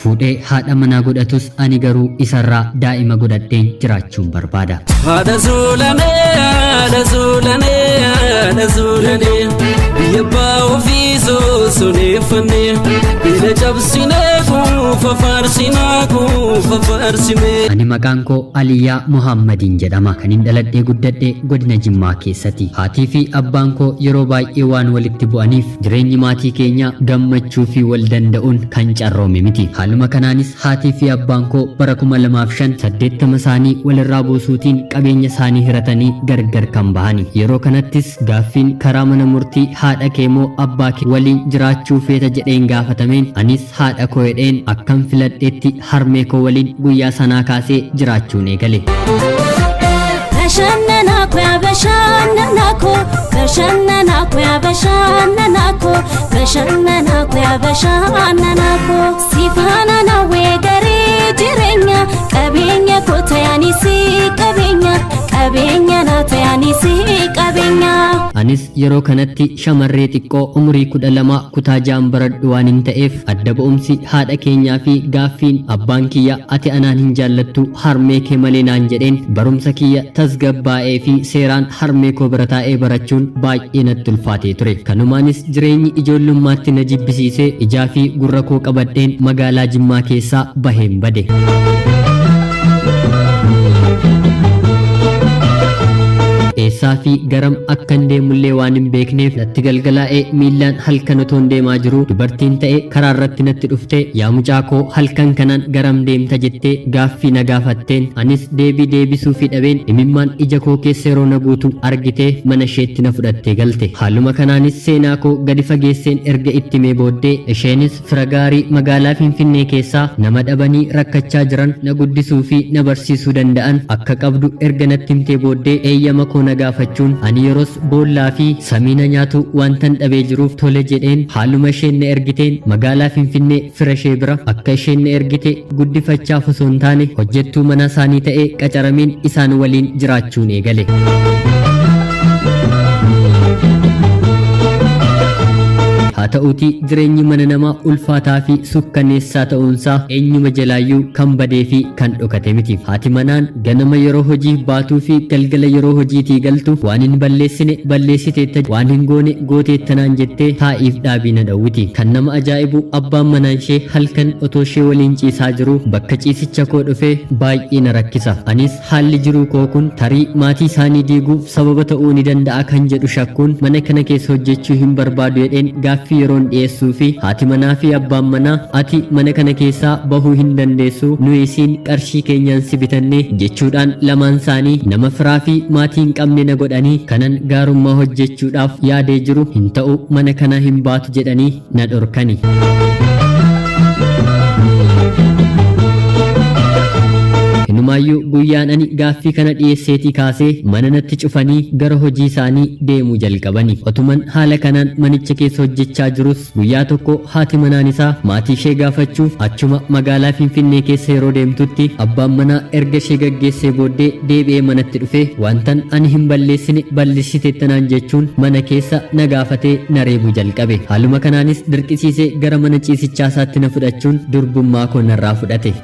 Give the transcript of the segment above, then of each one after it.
Fuudhee haadha manaa godhatus ani garuu isarraa daa'ima godhadheen jiraachuun barbaada. Haadha suulanee, haadha suulanee, haadha suulanee, biyya abbaa ofii soosoneeffannee, beela cabsinee kuufa faarsinaa kuufa faarsimee. Ani maqaan koo Aliyyaa Muhammadiin jedhama. Kan hin dhaladhee guddadhe godina Jimmaa keessatti. Haatii fi abbaan koo yeroo baay'ee waan walitti bu'aniif jireenyi maatii keenyaa gammachuu fi wal danda'uun kan carroome miti. Haaluma kanaanis haatii fi abbaan koo bara 2005 80 isaanii walirraa buusuutiin qabeenya isaanii hiratanii gargar kan bahani. Yeroo kanattis gaaffiin karaa mana murtii haadha kee moo abbaa kee waliin jiraachuu feeta jedheen gaafatameen anis haadha koo jedheen akkam filadheetti harmee koo waliin guyyaa sanaa kaasee jiraachuun eegale. Bashannanaako yaa bashannanaako, bashannanaako yaa bashannanaako, bashannanaako yaa bashannanaako. Sifaana nawwee garee jireenya, qabeenya koo ta'anis qabeenya, qabeenya naa ta'anis qabeenya. Anis yeroo kanatti shamarree xiqqoo umurii 12 kutaa 6 baradhu waan hin ta'eef adda ba'umsi haadha keenyaa fi gaaffiin abbaan kiyya ati anaan hin jaallattu harmee kee malee naan jedheen barumsa kiyya tasgabbaa'ee fi seeraan harmee koo bira taa'ee barachuun baay'ee natti ulfaatee ture. Kanumaanis jireenyi ijoollummaatti na jibbisiisee ijaa fi gurra koo qabadheen magaalaa Jimmaa keessaa baheen bade. Eessaa fi garam akkan deemullee waan hin beekneef natti galgalaa'ee miillaan halkan otoon deemaa jiru dubartiin ta'e karaa irratti natti dhuftee yaa mucaa koo halkan kanaan garam deemta jettee gaaffii na gaafatteen anis deebii deebisuu fi dhabeen imimmaan ija koo keessa yeroo na guutu argitee mana isheetti na fudhattee galte. Haaluma kanaanis seenaa koo gadi fageesseen erga itti himee booddee isheenis fira gaarii magaalaa Finfinnee keessaa nama dhabanii rakkachaa jiran na guddisuu fi na barsiisuu danda'an akka qabdu erga natti himtee booddee eeyyama koo na gaafachuun ani yeroos boollaa fi samiina nyaatu wantan dhabee jiruuf tole jedheen haaluma isheen na ergiteen magaalaa Finfinnee fira ishee bira akka isheen na ergite guddifachaaf osoo hin taane hojjettuu mana isaanii ta'ee qacarameen isaan waliin jiraachuun eegale. Haa ta'uutii jireenyi mana namaa ulfaataa fi sukkanneessaa ta'uunsaa eenyuma jalaayyuu kan badee fi kan dhokate miti. Haati manaan ganama yeroo hojii baatuu fi galgala yeroo hojiitii galtu waan hin balleessine balleessiteetta waan hin goone gooteettanaan jettee taa'iif dhaabii na dhowwiti. Kan nama ajaa'ibu abbaan manaan ishee halkan otoo ishee waliin ciisaa jiru bakka ciisicha koo dhufee baay'ee na rakkisa. Anis haalli jiruu koo kun tarii maatii isaanii diiguuf sababa ta'uu ni danda'a kan jedhu shakkuun mana kana keessa hojjechuu hin barbaadu jedheen gaaffii yeroon dhiyeessuu fi haati manaa fi abbaan manaa ati mana kana keessaa bahuu hin dandeessu nu isiin qarshii keenyaan si bitanne jechuudhaan lamaan isaanii nama firaa fi maatii hin qabne na godhanii kanan gaarummaa hojjechuudhaaf yaadee jiru hin ta'u mana kana hin baatu jedhanii na dhorkani. Inumaayyuu guyyaan ani gaaffii kana dhiyeesseetii kaasee mana natti cufanii gara hojii isaanii deemuu jalqabani. Otuman haala kanaan manicha keessa hojjechaa jirus guyyaa tokko haati manaan isaa maatii ishee gaafachuuf achuma magaalaa Finfinnee keessa yeroo deemtutti abbaan manaa erga ishee gaggeessee booddee deebi'ee manatti dhufe wantan ani hin balleessine balleessiteettanaan jechuun mana keessa na gaafatee na reebuu jalqabe. Haaluma kanaanis dirqisiisee gara mana ciisichaa isaatti na fudhachuun durbummaa koo narraa fudhate.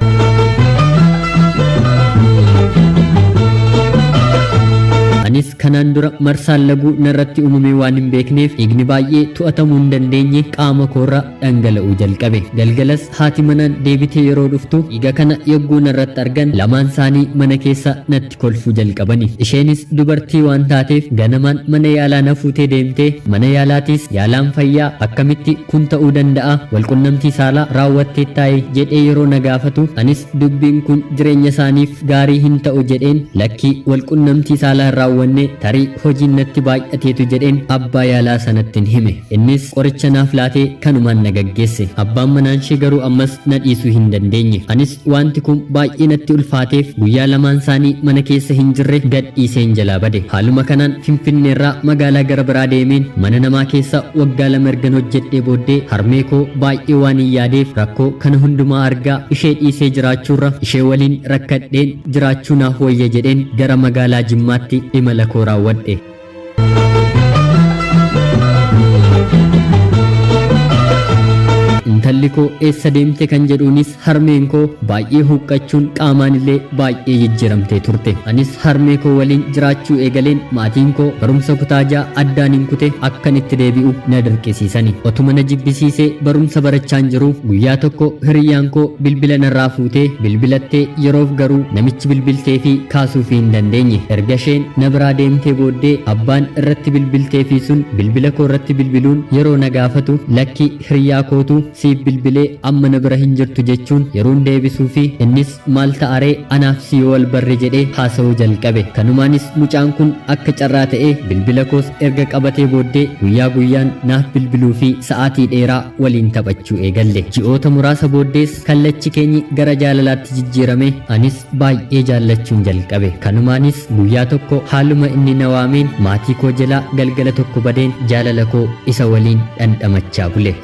Anis kanaan dura marsaan laguu narratti uumamee waan hin beekneef dhiigni baay'ee to'atamuu hin dandeenye qaama koorra dhangala'uu jalqabe. Galgalas haati manaan deebitee yeroo dhuftu dhiiga kana yogguu narratti argan lamaan isaanii mana keessa natti kolfuu jalqabani. Isheenis dubartii waan taateef ganamaan mana yaalaa na fuutee deemtee mana yaalaatis yaalaan fayyaa akkamitti kun ta'uu danda'a walqunnamtii saalaa raawwattee taa'e jedhee yeroo na gaafatu anis dubbiin kun jireenya isaaniif gaarii hin ta'u jedheen lakkii walqunnamtii saalaa hin raawwanne tarii hojiin natti baay'ateetu jedheen abbaa yaalaa sanatti hime. Innis qoricha naaf laatee kanumaan na gaggeesse. Abbaan manaan ishee garuu ammas na dhiisuu hin dandeenye. Anis wanti kun baay'ee natti ulfaateef guyyaa lamaan isaanii mana keessa hin jirre gad dhiiseen jalaa bade. Haaluma kanaan Finfinneerraa magaalaa gara biraa deemeen mana namaa keessa waggaa 2 ergan hojjedhee booddee harmee koo baay'ee waan hin yaadeef rakkoo kana hundumaa argaa ishee dhiisee jiraachuurra ishee waliin rakkadheen jiraachuu naaf wayya jedheen gara magaalaa Jimmaatti imala koo raawwadhe. Intalli koo eessa deemte kan jedhuunis harmeen koo baay'ee huqqachuun qaamaan illee baay'ee jijjiiramtee turte. Anis harmee koo waliin jiraachuu eegaleen maatiin koo barumsa kutaa 6 addaan hin kute akkan itti deebi'u na dirqisiisani. Otuma na jibbisiisee barumsa barachaan jiru guyyaa tokko hiriyyaan koo bilbila narraa fuutee bilbilattee yeroof garuu namichi bilbiltee fi kaasuufii hin dandeenye. Erga isheen na biraa deemtee booddee abbaan irratti bilbiltee fi sun bilbila koo irratti bilbiluun yeroo na gaafatu lakki hiriyyaa kootu siif bilbilee amma na bira hin jirtu jechuun yeroon deebisuu fi innis maal ta'aree anaaf si yoo wal barre jedhee haasa'uu jalqabe. Kanumaanis mucaan kun akka carraa ta'ee bilbila koos erga qabatee booddee guyyaa guyyaan naaf bilbiluu fi sa'aatii dheeraa waliin taphachuu eegalle. Ji'oota muraasa booddees kallachi keenyi gara jaalalaatti jijjiirame, anis baay'ee jaallachuun jalqabe. Kanumaanis guyyaa tokko haaluma inni na waameen maatii koo jalaa galgala tokko badeen jaalala koo isa waliin dhandhamachaa bule.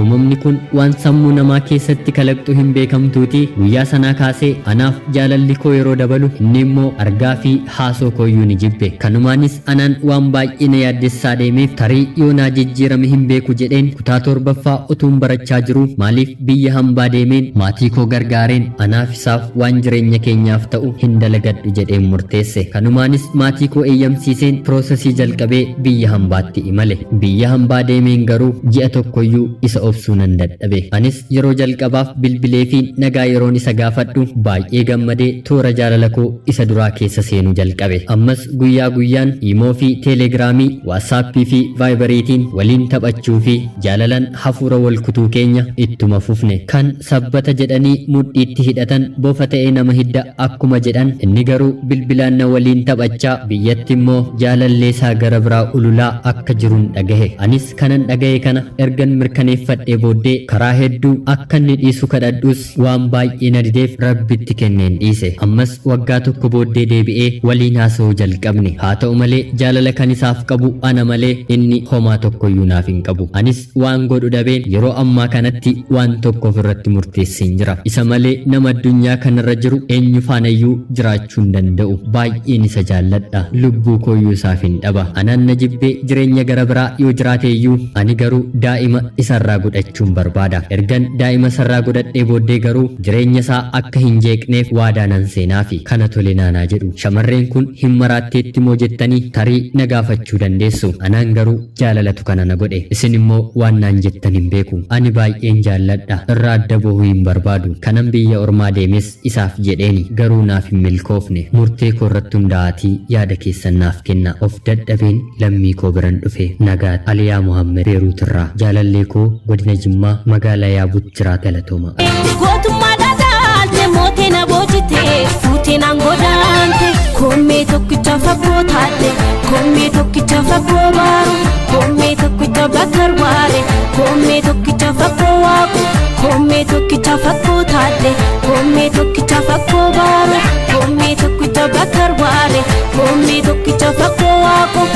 Uumamni kun waan sammuu namaa keessatti kalaqxu hin beekamtuuti. Guyyaa sanaa kaasee anaaf jaalalli koo yeroo dabalu inni immoo argaa fi haasoo kooyyuu ni jibbe. Kanumaanis anaan waan baay'ee na yaaddessaa deemeef tarii yoo naa jijjiirame hin beeku jedheen kutaa 7ffaa utuun barachaa jiru maaliif biyya hambaa deemeen maatii koo gargaareen anaaf isaaf waan jireenya keenyaaf ta'u hin dalagadhu jedheen murteesse. Kanumaanis maatii koo eeyyamsiiseen piroosesii jalqabee biyya hambaatti imale. Biyya hambaa deemeen garuu ji'a tokkoyyuu isa obsuu nan dadhabe. Anis yeroo jalqabaaf bilbilee fi nagaa yeroon isa gaafadhu baay'ee gammadee toora jaalala koo isa duraa keessa seenuu jalqabe. Ammas guyyaa guyyaan iimoo fi teelegiraamii, waatsaappii fi vaayibariitiin waliin taphachuu fi jaalalan hafuura wal kutuu keenya ittuma fufne. Kan sabbata jedhanii mudhiitti hidhatan bofa ta'ee nama hidda akkuma jedhan inni garuu bilbilaan na waliin taphachaa biyyatti immoo jaalalleesaa gara biraa ululaa akka jiruun dhagahe. Anis kanan dhagahe kana ergan mirkaneeffadhee booddee karaa hedduu akka inni dhiisu kadhadhus waan baay'ee na dideef rabbitti kenneen dhiise. Ammas waggaa tokko booddee deebi'ee waliin haasa'uu jalqabne. Haa ta'u malee jaalala kan isaaf qabu ana malee inni homaa tokkoyyuu naaf hin qabu. Anis waan godhu dhabeen yeroo ammaa kanatti waan tokko ofirratti murteesseen jira. Isa malee nama addunyaa kanarra jiru eenyu faanayyuu jiraachuu hin danda'u. Baay'een isa jaalladha. Lubbuu kooyyuu isaaf hin dhaba. Anaan na jibbee jireenya gara biraa yoo jiraateeyyuu ani garuu daa'ima isarraa godhachuun barbaada. Ergan daa'ima isarraa godhadhee booddee garuu jireenya isaa akka hin jeeqneef waadaa nan seenaafi. Kana tole naanaa jedhu. Shamarreen kun hin maraatteetti moo jettanii tarii na gaafachuu dandeessu. Anaan garuu jaalalatu kana na godhe. Isin immoo waan naan jettan hin beeku. Ani baay'een jaalladha. Irraa adda bahuu hin barbaadu. Kanan biyya ormaa deemes isaaf jedheeni. Garuu naaf hin milkoofne. Murtee koo irratti hundaa'aatii yaada keessan naaf kenna. Of dadhabeen lammii koo biran dhufe. Nagaa Aliyaa Muhammad Beeruut irraa. Jaalallee koo godina Jimmaa magaalaa Yaabut jira. Galatooma. Gootummaa dhadhaalte mootee na boojite fuutee naan godaante koomee tokkicha fakkoo taate koomee tokkicha fakkoo baaru koomee tokkicha bakkar waare koomee tokkicha fakkoo waaqu koomee tokkicha fakkoo taate koomee tokkicha fakkoo baaru koomee tokkicha bakkar waare koomee tokkicha fakkoo waaqu.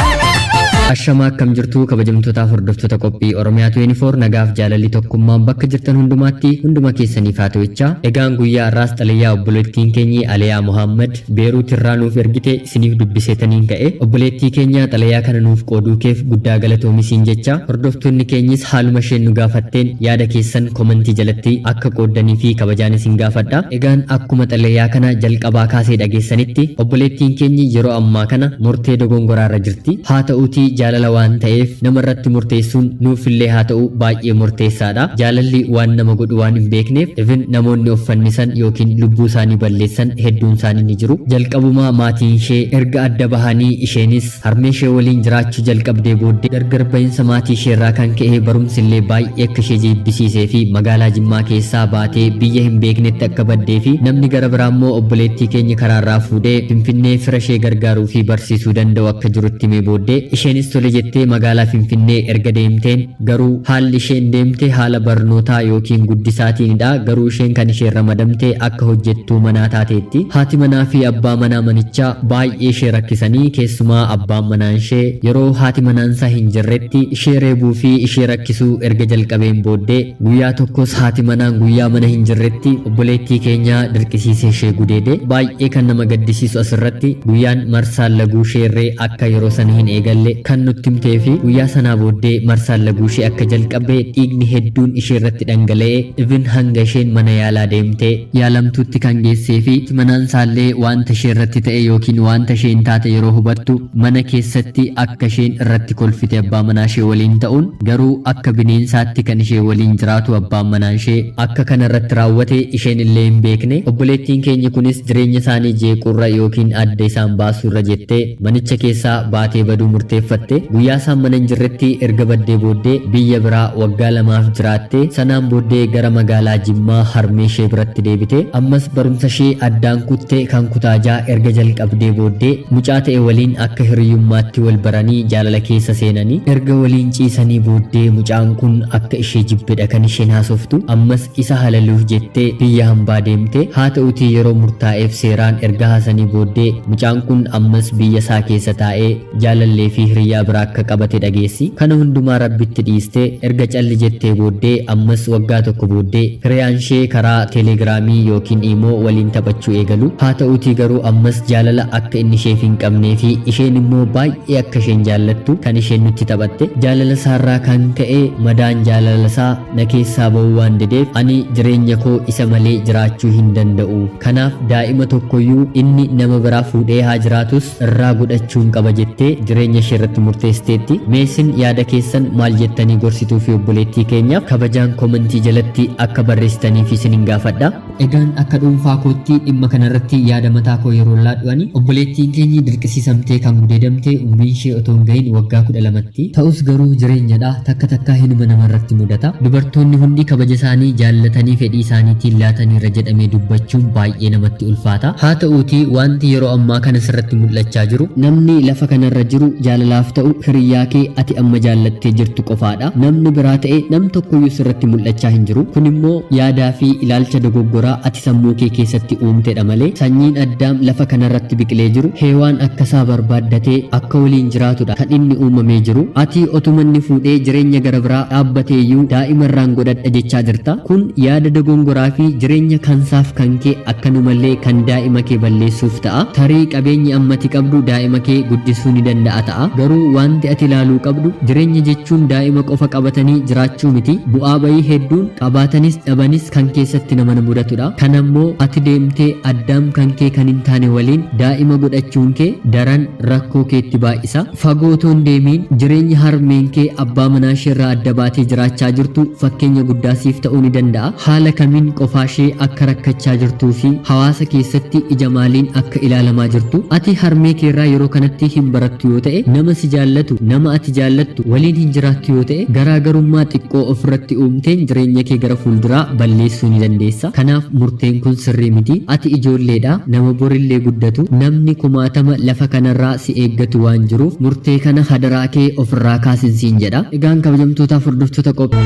Ashamaa akkam jirtu kabajamtootaaf hordoftoota qophii Oromiyaa 24 nagaaf jaalalli tokkummaan bakka jirtan hundumaatti hunduma keessaniif haa ta'u. Egaan guyyaa har'aas xalayaa obboleettiin keenyi Aliyaa Muhammad Beeruut irraa nuuf ergite isiniif dubbiseetaniin ka'e. Obboleettii keenya xalayaa kana nuuf qooduu keef guddaa galatoomi jecha hordoftoonni keenyis haaluma isheen nu gaafatteen yaada keessan komentii jalatti akka qooddanii fi kabajaan isin gaafadha. Egaan akkuma xalayaa kana jalqabaa kaasee dhageessanitti obboleettiin keenyi yeroo ammaa kana murtee dogongoraarra jirti. Haa ta'uutii jaalala waan ta'eef namarratti murteessuun nuufillee haa ta'u baay'ee murteessaadha. Jaalalli waan nama godhu waan hin beekneef even namoonni of fannisan yookiin lubbuu isaanii balleessan hedduun isaanii ni jiru. Jalqabumaa maatiin ishee erga adda bahanii isheenis harmee ishee waliin jiraachuu jalqabdee booddee gargar bahinsa maatii ishee irraa kan ka'e barumsillee baay'ee akka ishee jibbisiisee fi magaalaa Jimmaa keessaa baatee biyya hin beeknetti akka baddee fi namni gara biraa immoo obboleettii keenya karaarraa fuudhee Finfinnee fira ishee gargaaruu fi barsiisuu danda'u akka jirutti himee booddee isheenis tole jettee magaalaa Finfinnee erga deemteen garuu haalli isheen deemte haala barnootaa yookiin guddisaatiinidha. Garuu isheen kan isheen ramadamte akka hojjettuu manaa taateetti. Haati manaa fi abbaa manaa manichaa baay'ee ishee rakkisanii keessumaa abbaan manaan ishee yeroo haati manaansaa hin jirretti ishee reebuu fi ishee rakkisuu erga jalqabeen booddee guyyaa tokkos haati manaan guyyaa mana hin jirretti obboleettii keenya dirqisiisee ishee gudeede. Baay'ee kan nama gaddisiisu asirratti guyyaan marsaan laguu isheerree akka yeroo sana hin eegalle kan kan nutti himtee fi guyyaa sanaa booddee marsaan laguu ishee akka jalqabee dhiigni hedduun ishee irratti dhangala'ee even hanga isheen mana yaalaa deemtee yaalamtuutti kan geessee fi manaan isaallee wanta ishee irratti ta'e yookiin wanta isheen taate yeroo hubattu mana keessatti akka isheen irratti kolfite abbaa manaa ishee waliin ta'uun garuu akka bineensaatti kan ishee waliin jiraatu abbaan manaa ishee akka kana irratti raawwate isheen illee hin beekne. Obboleettiin keenya kunis jireenya isaanii jeequrra yookiin adda isaan baasuurra jettee manicha keessaa baatee baduu murteeffatte. Guyyaa isaan mana hin jirretti erga baddee booddee biyya biraa waggaa 2 jiraatte. Sanaan booddee gara magaalaa Jimmaa harmee ishee biratti deebite. Ammas barumsa ishee addaan kuttee kan kutaa 6 erga jalqabdee booddee mucaa ta'e waliin akka hiriyummaatti wal baranii jaalala keessa seenanii erga waliin ciisanii booddee mucaan kun akka ishee jibbedha kan isheen haasoftu. Ammas isa halaluuf jettee biyya hambaa deemte. Haa ta'utii yeroo murtaa'eef seeraan erga haasanii booddee mucaan kun ammas biyya isaa keessa taa'ee jaalallee fi hiriyaa biraa akka qabate dhageessi. Kana hundumaa Rabbitti dhiistee erga calli jettee booddee ammas waggaa 1 booddee hiriyaan ishee karaa teelegiraamii yookiin imoo waliin taphachuu eegalu. Haa ta'utii garuu ammas jaalala akka inni isheef hin qabnee fi isheen immoo baay'ee akka isheen jaallattu kan isheen nutti taphatte. Jaalala isaarraa kan ka'e madaan jaalala isaa na keessaa ba'uu waan dideef ani jireenya koo isa malee jiraachuu hin danda'u. Kanaaf daa'ima tokkoyyuu inni nama biraa fuudhee haa jiraatus irraa godhachuun qaba jettee jireenya ishee irratti murteessiteetti. Meesin yaada keessan maal jettanii gorsituu fi obboleettii keenyaaf kabajaan komentii jalatti akka barreessitaniif isinin gaafadha. Egaan akka dhuunfaa kootti dhimma kanarratti yaada mataa koo yeroo laadhu'ani obboleettiin keenyi dirqisiisamtee kan gudeedamte umriin ishee otoo hin gahin waggaa 12tti. Ta'us garuu jireenyadha takka takkaa hinuma namarratti mudata. Dubartoonni hundi kabaja isaanii jaallatanii fedhii isaaniitiin laataniirra jedhamee dubbachuun baay'ee namatti ulfaata. Haa ta'uutii wanti yeroo ammaa kana sirratti mul'achaa jiru namni lafa kanarra jiru jaalalaaf ta'u hiriyaa kee ati amma jaallattee jirtu qofaadha. Namni biraa ta'e nam tokkoyyuu sirratti mul'achaa hin jiru. Kun immoo yaadaa fi ilaalcha dogoggoraa ati sammuu kee keessatti uumtedha malee sanyiin Addaam lafa kanarratti biqilee jiru Heewaan akkasaa barbaaddatee akka waliin jiraatudha kan inni uumamee jiru. Ati otuma inni fuudhee jireenya gara biraa dhaabbateeyyuu daa'ima irraan godhadha jechaa jirta. Kun yaada dogongoraa fi jireenya kansaaf kan kee akkanumallee kan daa'ima kee balleessuuf ta'a. Tarii qabeenyi ammati qabdu daa'ima kee guddisuu ni danda'a ta'a. Garuu wanti ati ilaaluu qabdu jireenya jechuun daa'ima qofa qabatanii jiraachuu miti. Bu'aa bayii hedduun qabaatanis dhabanis kan keessatti nama mudatudha. Kanammoo ati deemtee Addaam kan kee kan hin taane waliin daa'ima godhachuun kee daran rakkoo keetti baay'isa. Fagoo otoo hin deemiin jireenya harmeen kee abbaa manaa isheerraa adda baatee jiraachaa jirtu fakkeenya guddaa siif ta'uu ni danda'a. Haala kamiin qofaa ishee akka rakkachaa jirtuu fi hawaasa keessatti ija maaliin akka ilaalamaa jirtu ati harmee keerraa yeroo kanatti hin barattu yoo ta'e, nama si jaallatu nama ati jaallattu waliin hin jiraattu yoo ta'e garaagarummaa xiqqoo ofirratti uumteen jireenya kee gara fuulduraa balleessuu ni dandeessa. Kanaaf murteen kun sirrii miti. Ati ijoolleedha, nama borillee guddatu, namni kumaatama lafa kanarraa si eeggatu waan jiruuf murtee kana hadaraa kee ofirraa kaasinsiin jedha. Egaan kabajamtootaaf hordoftoota qophii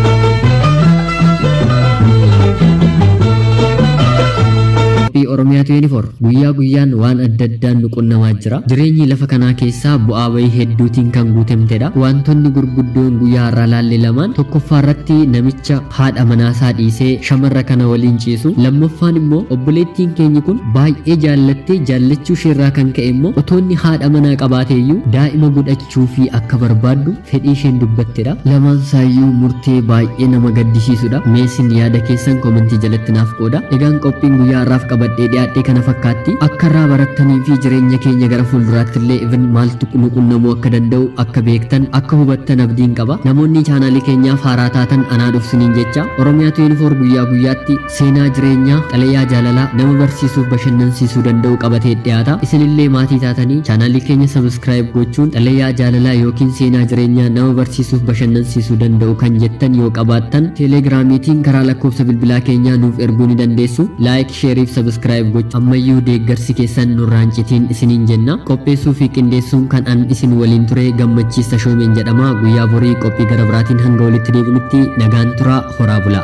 Oromiyaa 24 guyyaa guyyaan waan adda addaan nu qunnamaa jira. Jireenyi lafa kanaa keessaa bu'aa bayii hedduutiin kan guutamtedha. Wantoonni gurguddoon guyyaa har'aa laalle lamaan, tokkoffaa irratti namicha haadha manaasaa dhiisee shamarra kana waliin ciisu, lammaffaan immoo obboleettiin keenyi kun baay'ee jaallattee jaallachuu isheerraa kan ka'e immoo otoonni haadha manaa qabaateeyyuu daa'ima godhachuu fi akka barbaaddu fedhii isheen dubbattedha. Lamaan isaayyuu murtee baay'ee nama gaddisiisudha. Meesin yaada keessan komentii jalatti naaf qooda. Egaan qophiin guyyaa har'aaf qabadhee dhiyaadhee kana fakkaatti. Akka irraa barattanii fi jireenya keenya gara fuulduraatti illee even maaltu nu qunnamuu akka danda'u akka beektan akka hubattan abdiin qaba. Namoonni chaanaalii keenyaaf haaraa taatan anaa dhufsiniin jecha Oromiyaa 24 guyyaa guyyaatti seenaa jireenyaa xalayaa jaalalaa nama barsiisuuf bashannansiisuu danda'u qabatee dhiyaata. Isinillee maatii taatanii chaanaalii keenya subscribe gochuun xalayaa jaalalaa yookiin seenaa jireenyaa nama barsiisuuf bashannansiisuu danda'u kan jettan yoo qabaattan teelegiraamiitiin karaa lakkoofsa bilbilaa keenyaa nuuf erguu ni dandeessu. Like, share fi subscribe gochuun ammayyuu deeggarsi keessan nurraa hin citiin isiniin jenna. Qopheessuu fi qindeessuun kan an isin waliin ture Gammachiis Tashoomeen jedhama. Guyyaa borii qophii gara biraatiin hanga walitti deebinutti nagaan turaa, horaa bulaa.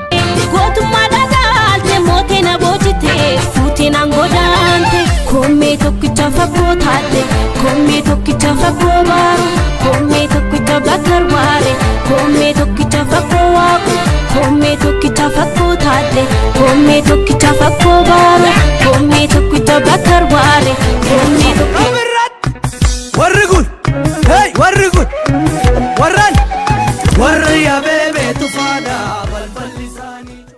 Gootummaadhaan dhaalte mootee na boojite fuutee naan godaante koomee tokkicha fakkoo taate koomee tokkicha fakkoo baaru koomee tokkicha bakar waare koomee tokkicha fakkoo waaqu koomee tokkicha fakkoo taate koomee tokkicha fakkoo baaru koomee tokkicha bakar waare koomee tokkicha. Warri kun, hey, warri kun. Cufaadha balballi isaanii.